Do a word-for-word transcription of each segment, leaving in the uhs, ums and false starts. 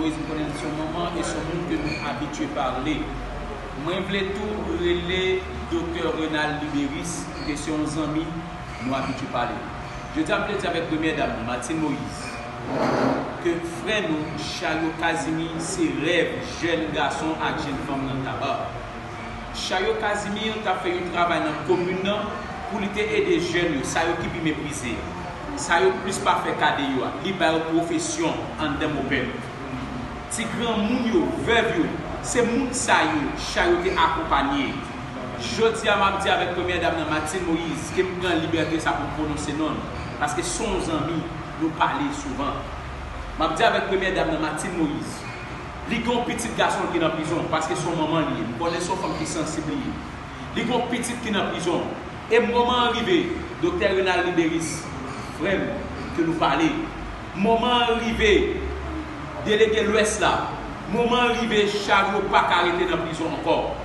Moïse, m konnen l se yon manman e se yon moun ke nou abitye pale. Mwen vle tou rele Doktè Renald Liberis, ke se yon zanmi, nou abitye pale. Jodi a, m vle di avèk premyè dam nan, Martine Moïse, ke frè nou, Chariot Casimir, se rèv jèn gason ak jèn fanm nan Taba. Chariot Casimir t ap fè yon travay nan komin nan pou li te ede jèn yo, sa yo ki pi meprize, sa yo plis pa fè ka deyò a, li ba yo pwofesyon anndan Mopèn. Ti granmoun yo, vèv yo, se moun sa yo Chariot te akonpanye. Jodi a, m ap di avèk premyè dam nan, Martine Moïse, ke m pran libète sa pou m pwononse non l, paske se yon zanmi, nou pale souvan. M ap di avèk premyè dam nan, Martine Moïse, li gen yon pitit gason l ki nan prizon, paske se yon manman li ye. M konnen se yon fanm ki sansib li ye. Li gen yon pitit ki nan prizon. E moman an rive, Doktè Renald Liberis, frè m, ke nou pale. Moman an rive, delege Lwès la. Moman an rive, Chariot pa ka rete nan prizon ankò.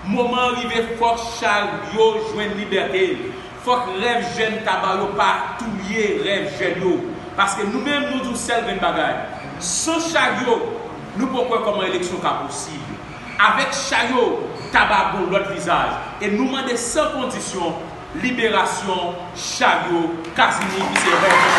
Moman an rive, fòk Chariot jwenn libète l. Fòk rèv jèn Taba yo pa touye rèv jèn yo. Paske nou menm, nou di yon sèl grenn bagay. San Chariot, nou poko wè kòman eleksyon ka posib. Avèk Chariot, Taba gon lòt vizaj. E nou mande san kondisyon liberasyon Chariot Casimir ki se rèv